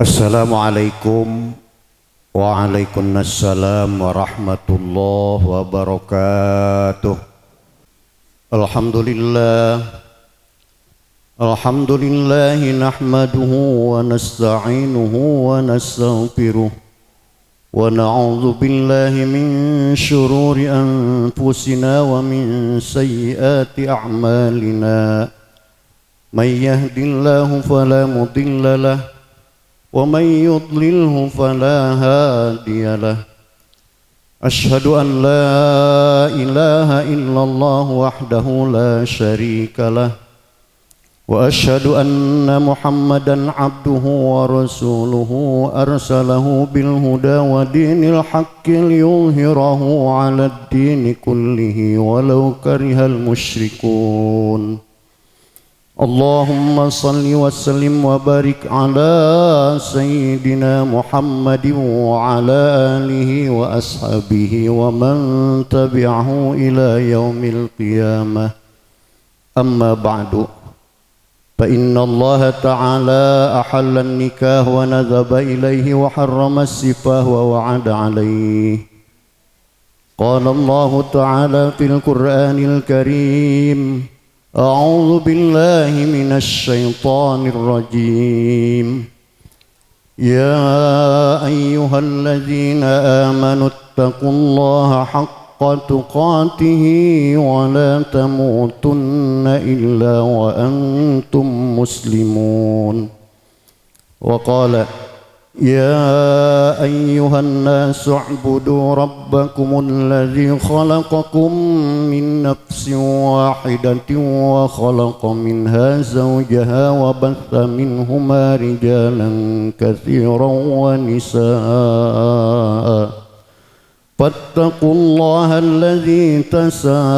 Assalamualaikum. Waalaikumsalam warahmatullahi wabarakatuh. Alhamdulillah. Alhamdulillah nahmaduhu wa nasta'inuhu wa nastaghfiruh wa na'udzu billahi min syururi anfusina wa min sayyiati a'malina. May yahdihillahu fala mudilla lahu wa may yudlilhu fala hadiya lahu. Ashhadu an la ilaha illallah wahdahu la syarika lah wa ashhadu anna Muhammadan abduhu wa rasuluhu arsalahu bil huda wa dinil haqqi liyuzhirahu 'alad dini kullihi walau karihal musyrikun. Allahumma salli wa sallim wa barik ala sayyidina Muhammadin wa ala alihi wa ashabihi wa man tabi'ahu ila yaumil qiyamah. Amma ba'du. Fa inna Allah ta'ala ahalla an-nikah wa nadhaba ilaihi wa harrama as-sifah wa wa'ada alaihi. Qala Allah ta'ala fil Qur'anil Karim. A'udzu billahi minasy syaithanir rajim. Ya ayyuhalladzina amanu ittaqullaha haqqa tuqatihi wa la tamutunna illa wa antum muslimun. Wa qala ya ayyuhan nasu u'budu rabbakumul ladzi khalaqakum min nafsin wahidatin wa khalaqa minha zawjaha wa batha minhuma rijalan katsiran wa nisaa. Fattaqullaha alladzi tasaaluna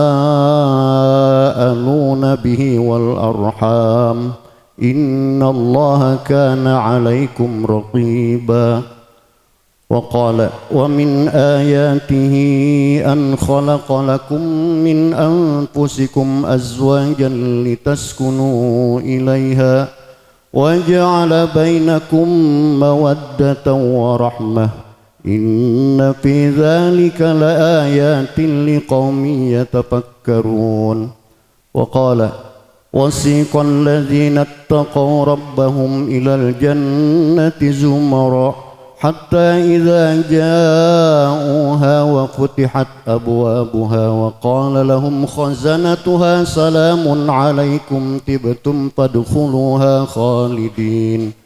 bihi wal arham. Innallaha kana 'alaikum raqiba. Wa qala wa min ayatihi an khalaqa lakum min anfusikum azwajan litaskunu ilaiha wa ja'ala bainakum mawaddatan wa rahmah. Inna fi dzalika laayatin liqaumin yatafakkarun. Wa qala وَسِيقَ الَّذِينَ اتَّقَوْا رَبَّهُمْ إِلَى الْجَنَّةِ زُمَرًا حَتَّى إِذَا جَاءُوهَا وَفُتِحَتْ أَبْوَابُهَا وَقَالَ لَهُمْ خَزَنَتُهَا سَلَامٌ عَلَيْكُمْ طِبْتُمْ فَادْخُلُوهَا خَالِدِينَ.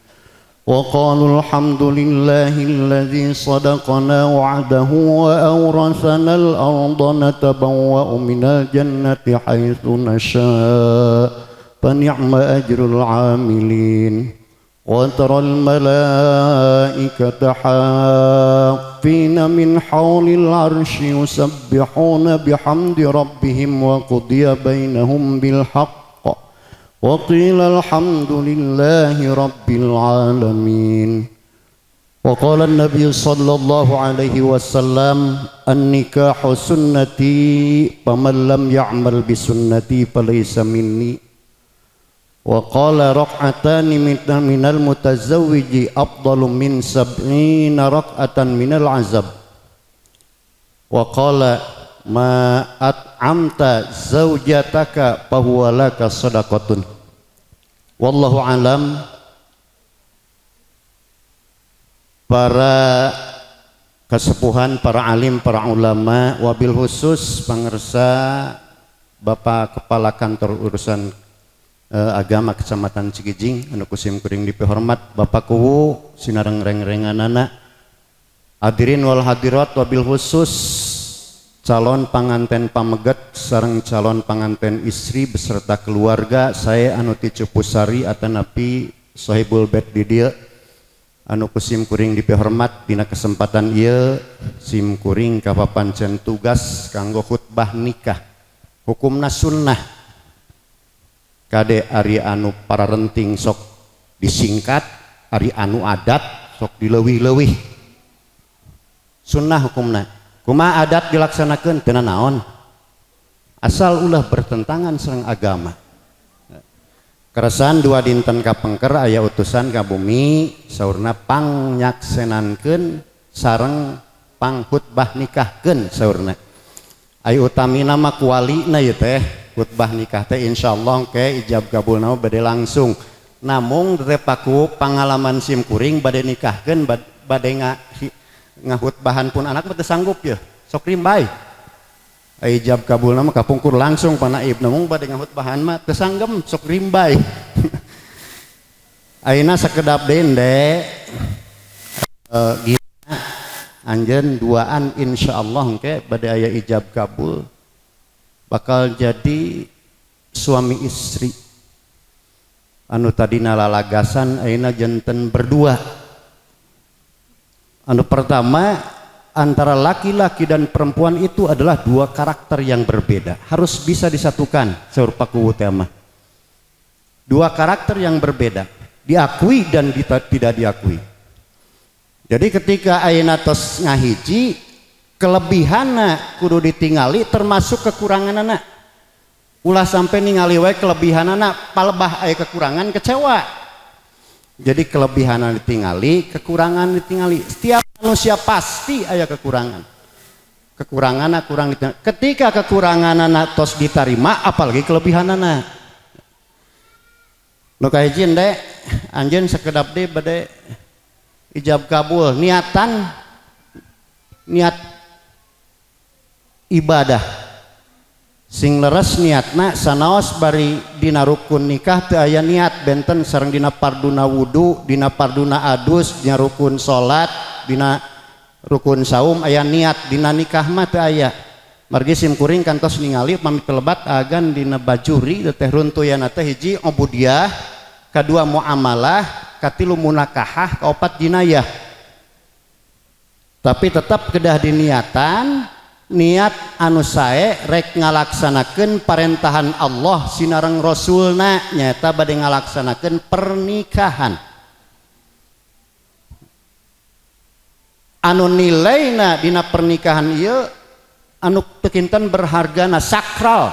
وَقَالُوا الْحَمْدُ لِلَّهِ الَّذِي صَدَقَنَا وَعْدَهُ وَأَوْرَثَنَا الْأَرْضَ نَتَبَوَّأُ مِنَ الْجَنَّةِ حَيْثُ نَشَاءُ فَنِعْمَ أَجْرُ الْعَامِلِينَ. وَتَرَى الْمَلَائِكَةَ حَافِّينَ مِنْ حَوْلِ الْعَرْشِ يُسَبِّحُونَ بِحَمْدِ رَبِّهِمْ وَقُضِيَ بَيْنَهُمْ بِالْحَقِّ وَقِيلَ الْحَمْدُ لِلَّهِ رَبِّ الْعَالَمِينَ. وَقَالَ النَّبِيُّ صَلَّى اللَّهُ عَلَيْهِ وَسَلَّمَ النِّكَاحُ سُنَّتِي فَمَنْ لَمْ يَعْمَلْ بِسُنَّتِي فَلَيْسَ مِنِّي. وَقَالَ رَكْعَتَانِ مِنَ الْمُتَزَوِّجِ أَفْضَلُ مِنْ 70 رَكْعَةً مِنَ الْعَزَبِ. وَقَالَ ma at'amta zaujataka fahuwa laka sadaqatun. Wallahu alam. Para kesepuhan, para alim, para ulama, wabil khusus pangersa Bapak Kepala Kantor Urusan Agama Kecamatan Cikijing anu kusim kuring dipihormat Bapak Kuwu sinareng reng-renganana, hadirin wal hadirat, wabil khusus calon panganten pameget sareng calon panganten istri beserta keluarga saya anu ti Cupusari atanapi Sohibul Bait di dieu anu kusim kuring dipihormat. Dina kesempatan ieu sim kuring kapapancen tugas kanggo khutbah nikah hukumna sunnah. Kade ari anu pararenting sok disingkat, ari anu adat sok dileuwih-leuwih. Sunnah hukumna. Kumaha adat dilaksanakeun teu naon, asal ulah bertentangan sareng agama. Keresan 2 dinten kapengker aya utusan ka bumi, saurna pangnyaksenankeun sareng panghutbah nikahkeun. Saurna aya utamina mah ku walina ieu teh khutbah nikah teh. Insyaallah ke ijab kabulna bade langsung, namung teh paku pangalaman sim kuring bade nikahkeun, bade ngahutbahan pun anak mah teu sanggup ya, sok rimbay. Ijab kabulna mah kapungkur langsung pa naib, namung bade ngahutbahan mah teu sanggem, sok rimbay. Ayeuna sakedap deui ende gina anjeun duaan, insyaallah engke bade aya ijab kabul, bakal jadi suami istri. Anu tadina lalagasan ayeuna janten berdua. Anu pertama, antara laki-laki dan perempuan itu adalah dua karakter yang berbeda, harus bisa disatukan. Saur Pakuwu teh mah dua karakter yang berbeda, diakui dan tidak diakui. Jadi ketika ayeuna tos ngahiji, kelebihanna kudu ditingali termasuk kekuranganana. Ulah sampai ningali wae kelebihanana, palebah aya kekurangan kecewa. Jadi kelebihan ditingali, kekurangan ditingali. Setiap manusia pasti aya kekurangan. Kekurangan kurang ditingali. Ketika kekurangan anak tos diterima, apalagi kelebihan anak. Nu kahiji dek, anjeun sekedap deui bade ijab kabul, niatan niat ibadah sing leres niatna. Sanaos bari dina rukun nikah teu aya niat, benten sareng dina farduna wudu, dina farduna adus, dina rukun salat, dina rukun saum aya niat, dina nikah mah teu aya. Margi sim kuring kantos ningali pami telebat agan dina bajuri teh runtuyan teh hiji ubudiah, kadua muamalah, katilu munakahah, kaopat jinayah. Tapi tetap kedah diniatan niat anu sae, rek ngalaksanakeun parentahan Allah sinareng Rasulna, nyata bade ngalaksanakeun pernikahan anu nilaina dina pernikahan ieu anu teu kinten berhargana, sakral,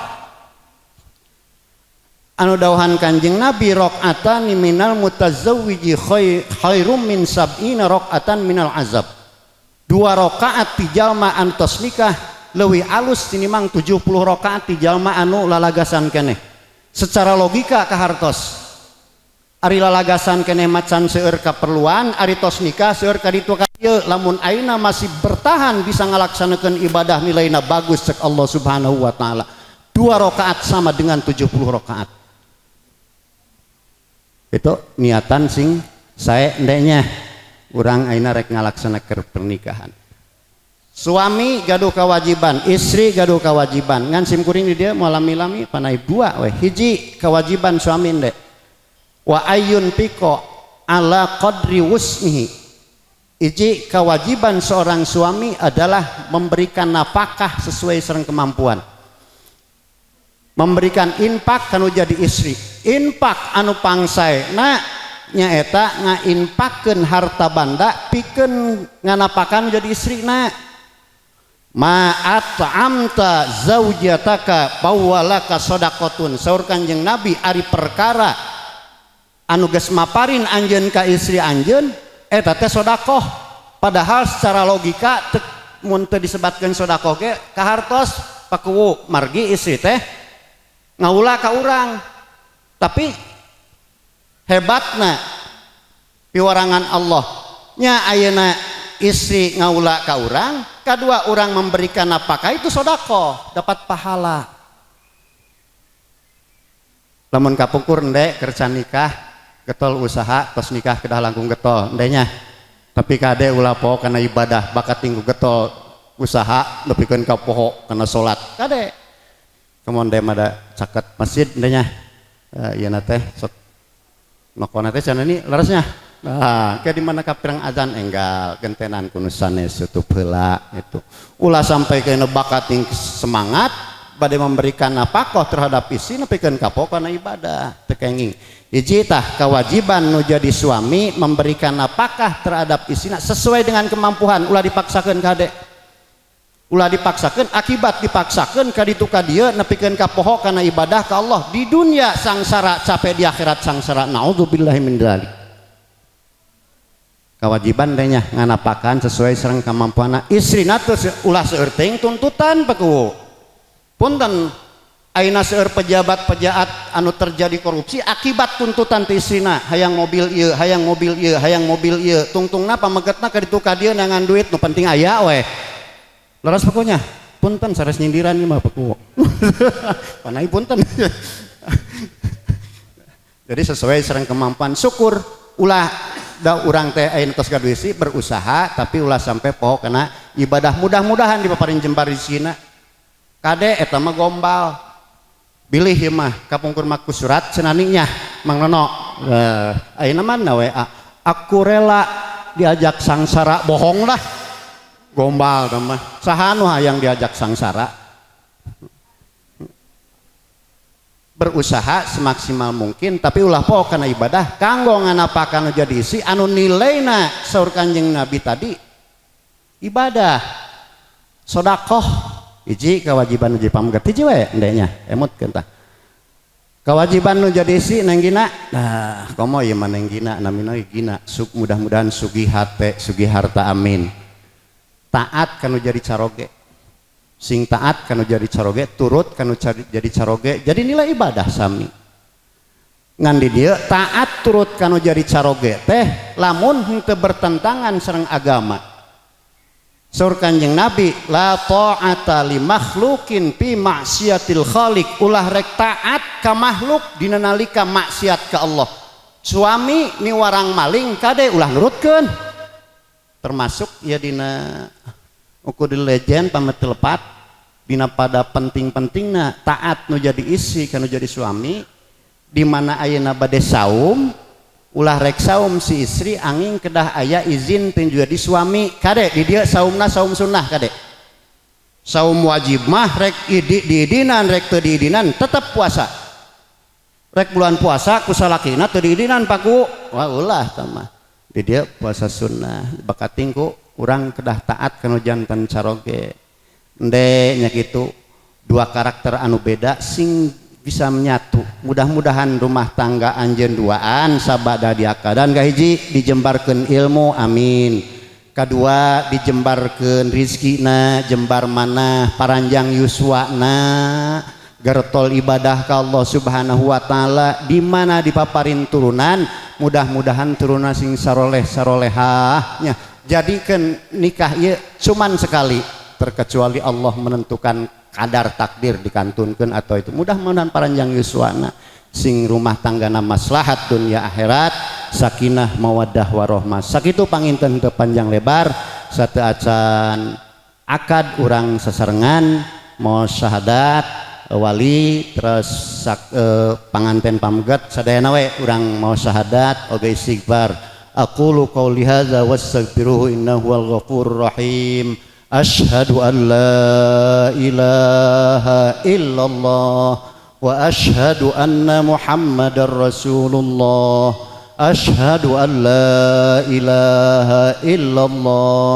anu dawuhan Kanjeng Nabi, rakaatani minal mutazawwiji khairum min sab'ina rakaatan minal azab. 2 rakaat ti jalma anu tos nikah leuwih alus tinimang 70 rakaat ti jalma anu lalagasan keneh. Secara logika kahartos, ari lalagasan keneh macan seueur kaperluan, ari tos nikah seueur ka ditu ka dieu. Lamun ayeuna masih bertahan bisa ngalaksanakeun ibadah, nilaina bagus cek Allah Subhanahu wa taala. 2 rakaat sama dengan 70 rakaat. Itu niatan sing sae endenya urang ayeuna rek ngalaksanakeun pernikahan. Suami gaduh kewajiban, istri gaduh kewajiban. Ngan sim kuring di dieu moal lami-lami, pa naib dua we. Hiji kewajiban suami ende, wa ayyunfiqa ala qadri wus'ihi. Hiji kewajiban seorang suami adalah memberikan nafkah sesuai sareng kemampuan, memberikan infak kanu jadi istri. Infak anu pangsae na nyaeta ngainfakeun harta banda pikeun nganapakan jadi istri na. Ma at'amta zaujataka fawalaka sodaqotun, saur Kanjeng Nabi. Ari perkara anu geus maparin anjeun ka istri anjeun eta teh sodakoh. Padahal secara logika teu, mun teu disebatkeun sodakoh ge kahartos pakuwu, margi istri teh ngaula ka urang. Tapi hebatna piwarangan Allah nya, ayeuna istri ngaula ka urang, kedua orang memberikan apakah itu sodako, dapat pahala. Lamun kapungkur ende kerja nikah getol usaha, tos nikah kedah langkung getol endenya. Tapi kade ulah poho karena ibadah, bakat tinggu getol usaha nepikeun ka poho kana salat. Kade kemudian ada caket masjid endenya, ieu teh sok nokona teh cenah ini leresnya. Nah, kayak di mana kapirang azan enggal gentenan ku nu sanes tutup heula itu. Ulah sampai ke bakat semangat bade memberikan nafkah terhadap istri nepikeun ka poho kana ibadah teu kenging. Hiji tah kewajiban nu jadi suami, memberikan nafkah terhadap istrina sesuai dengan kemampuan, ulah dipaksakeun kade. Ulah dipaksakeun, akibat dipaksakeun ka ditu ka dieu nepikeun ka poho kana ibadah ka Allah di dunia sangsara, capek di akhirat sangsara. Naudzubillahi min dzalik. Kewajiban teh nya nganapakan sesuai sareng kemampuanna. Istrina teu ulah seueur teuing tuntutan paku. Punten ayeuna seueur pejabat-pejabat anu terjadi korupsi akibat tuntutan ti istrina, hayang mobil ieu, hayang mobil ieu, hayang mobil ieu, tungtungna pamegetna ka ditu ka dieu nangan duit nu penting aya we. Leres pokoknya, punten sares nyindiran ieu mah paku. Panai punten. Jadi sesuai sareng kemampuan, syukur ulah da urang teh aya tos gaduh istri berusaha tapi ulah sampai poho kana ibadah. Mudah-mudahan dipaparin jembar rezekina. Kade eta mah gombal. Bilih ieu mah kapungkur mah ku surat cenah nya Mang Nono. Ayeuna mah na WA. Aku rela diajak sangsara, bohong lah. Gombal mah. Saha nu hayang diajak sangsara? Berusaha semaksimal mungkin tapi ulah poho kana ibadah kanggo nganapakan nu jadi isi anu nilaina saur Kanjeng Nabi tadi ibadah sedekah hiji kewajiban nu jadi pameget hiji we endenya emutkeun tah kewajiban nu jadi isi neng Gina. Nah komo ieu mah neng Gina namina Gina, mudah-mudahan sugih hate sugih harta amin. Taat kanu jadi caroge, sing taat kanu jadi caroge, turut kanu jadi caroge, jadi nilai ibadah sami. Ngan di dieu taat turut kanu jadi caroge teh lamun henteu bertentangan sareng agama. Saur Kanjeng Nabi la ta'ata li makhlukin fi maksiatil khaliq, ulah rek taat ka makhluk dina nalika maksiat ka Allah. Suami miwarang maling kade ulah nurutkeun. Termasuk ya dina ukur di legend pamet telepat dina pada penting-pentingna taat nu jadi isi kanu jadi suami di mana ayeuna bade saum ulah rek saum si istri angin kedah aya izin teu jadi suami kade di dieu saumna saum sunnah kade. Saum wajib mah rek diidinan rek teu diidinan tetep puasa. Rek bulan puasa ku salakina teu diidinan paku wah ulah tah mah. Di dieu puasa sunnah bakating ku urang kedah taat kanu jantan caroge. Ende nya kitu dua karakter anu beda sing bisa menyatu. Mudah-mudahan rumah tangga anjeun duaan sabada diakadan kahiji dijembarkeun ilmu amin. Kadua dijembarkeun rizkina, jembar manah paranjang yuswana, gertol ibadah ka Allah Subhanahu wa taala di mana dipaparin turunan, mudah-mudahan turunan sing saroleh sarolehah nya. Jadikeun nikah ieu cuman sekali terkecuali Allah menentukan kadar takdir dikantunkeun atau itu. Mudah-mudahan paranjang yuswana sing rumah tanggana maslahat dunia akhirat sakinah mawaddah warohmah. Sakitu panginten teu panjang lebar sateu acan akad urang sasarengan mau syahadat wali terus panganten pameget sadayana we urang mau syahadat oge istighfar. Aqulu qouli hadza wastaghfiruhu innahu huwal ghafurur rahim. Ashhadu an la ilaha illallah wa ashhadu anna Muhammadar Rasulullah. Ashhadu an la ilaha illallah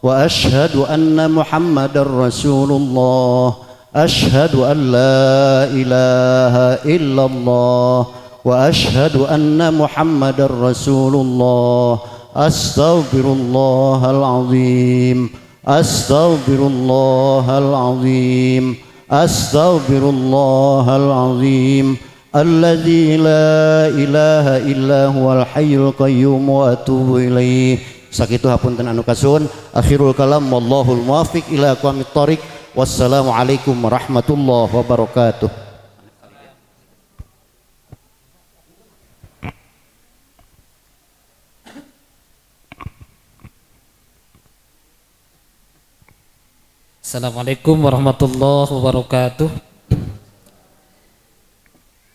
wa ashhadu anna Muhammadar Rasulullah. Ashhadu an la ilaha illallah wa ashhadu anna Muhammadar Rasulullah. Astaghfirullahal azim. Astaghfirullahal azim. Astaghfirullahal azim alladzi la ilaha illa huwal hayyul qayyum wa atubu ilaih. Sakitu hapunten anu kasuhun. Akhirul kalam wallahul muwaffiq ila aqwamit thoriq. Wassalamualaikum warahmatullahi wabarakatuh. Assalamualaikum warahmatullahi wabarakatuh.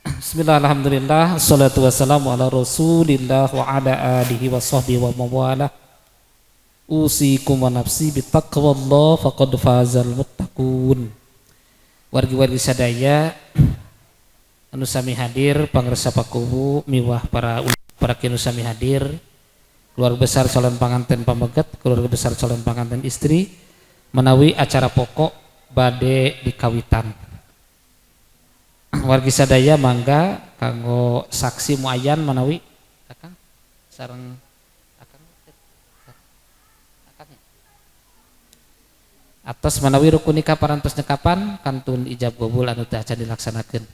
Bismillah, alhamdulillah, salatu wassalamu ala rasulillah wa ala alihi wa sahbihi wa mawalah. Usikum wa nafsi bitaqwallah faqad fazal muttaqun. Wargi-wargi sadaya anu sami hadir pangersa pakuwu miwah para kinu sami hadir, keluarga besar calon panganten pameget, keluarga besar calon panganten istri, Menawi acara pokok bade dikawitan. Wargi sadaya mangga kanggo saksi muayyan manawi akang sareng akang akang atos manawi rukun nikah parantos nyekapan kantun ijab qabul anu teu acan dilaksanakeun.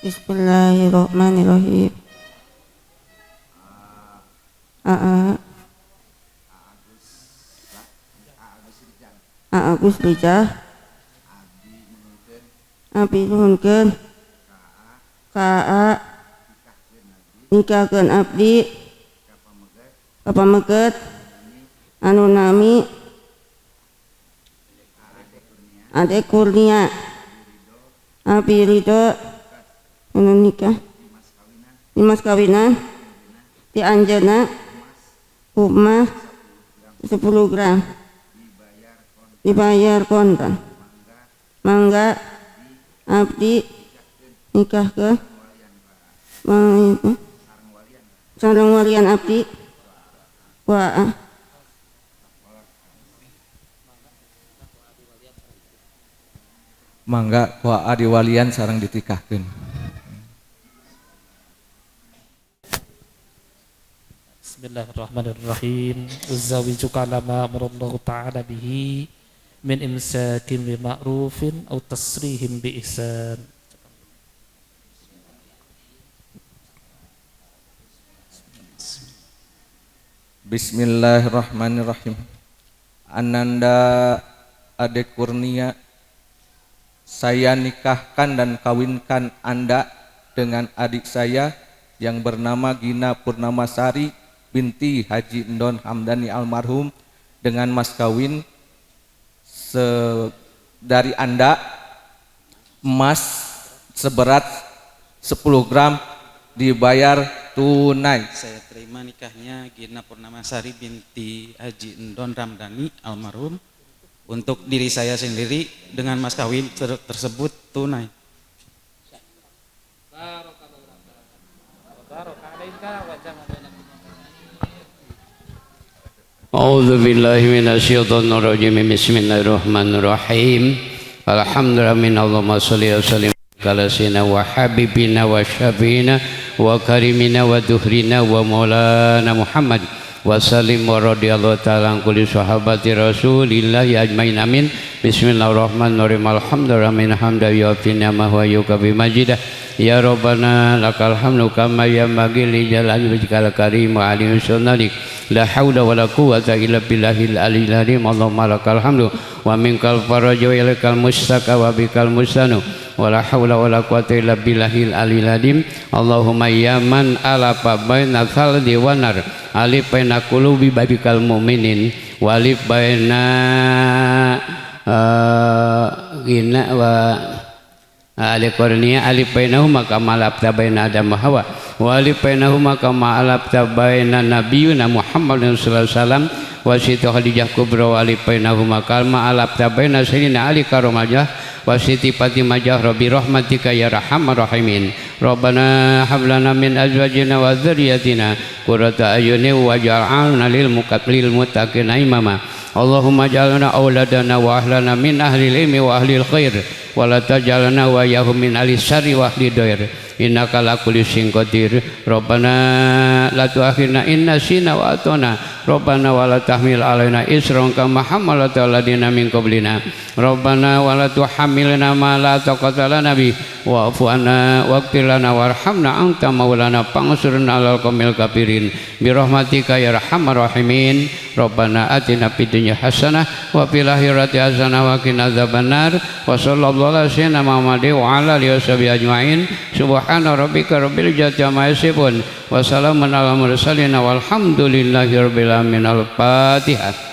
Bismillahirrahmanirrahim. Aa Agus Rijah abdi nuhunkeun ka A nikahkeun abdi ka pameget anu nami Ade Kurnia abdi ridho anu nikah di mas kawinan di anjeunna rumah 10 gram dibayar kontan mangga abdi nikah ke sareng walian abdi wa mangga ku aa diwalian sareng ditikahkeun. Bismillahirrahmanirrahim. Uzawijuka lama amarallahu ta'ala bihi min imsakin bi ma'rufin aw tasrihim bi ihsan. Bismillahirrahmanirrahim. Ananda Ade Kurnia, saya nikahkan dan kawinkan Anda dengan adik saya yang bernama Gina Purnamasari binti Haji Endon Hamdani almarhum dengan mas kawin dari Anda emas seberat 10 gram dibayar tunai. Saya terima nikahnya Gina Purnamasari binti Haji Endon Ramdhani almarhum untuk diri saya sendiri dengan mas kawin tersebut tunai. A'udzu billahi minasyaitonir rajim. Bismillahirrahmanirrahim. Alhamdulillah min Allahumma sholli wa sallim ala sayyidina wa habibina wa syafiina wa karimina wa duhrina wa maulana Muhammad wa sallim wa radhiyallahu ta'ala an kulli sahabati rasulillahi ajmain amin. Bismillahirrahmanirrahim. Alhamdulillah min hamda yu'afina ma huwa yukafi majidah. Ya Rabbana lakal hamdu kama yanbaghi li jalali wajhikal karim wa ali sunnalik. La haula wala quwwata illa billahil aliyil azim. Allahumma lakal hamdu wa minkal faraju ilaikal mustaka wa bikal mustanu. Wala haula wala quwwata illa billahil aliyil azim. Allahumma ya man alafa baina thaldi wa nar, alif baina qulubi babikal mu'minin, walif baina gina wa ali Kurnia, alif bainahuma kama alafta baina Adam wa Hawa, wa alif bainahuma kama alafta baina nabiyuna Muhammadin sallallahu alaihi wasallam wa Siti Khadijah Kubra, wa alif bainahuma kama alafta baina sayyidina Ali karomajah wa Siti Fatimah Jahra bi rahmatika ya arhamar rahimin. Rabbana hab lana min azwajina wa dzurriyyatina qurrata a'yunin waj'alna lil muttaqina imama. Allahumma ij'alna auladana wa ahlana min ahli ilmi wa ahli khair wa la taj'alna wa yahum min ahli syarri wa ahli dair. Innaka ala kulli syai'in qadir. Rabbana la tu'akhidna in nasina wa atana. Rabbana wa la tahmil alaina isran kama hamalta alladziina min qablina. Rabbana wa la tuhammilna ma la taqata lana bi wa'fu anna waghfir lana warhamna anta maulana fansurna 'alal qaumil kafirin bi rahmatika ya arhamar rahimin. Rabbana atina fid dunya hasanah wa fil akhirati hasanah wa qina adzabannar. Wa sallallahu ala sayyidina Muhammadin wa ala alihi washabihi ajmain. Subhana rabbika rabbil izzati amma yasifun wa salamun alal mursalin walhamdulillahi rabbil alamin. Al-Fatihah.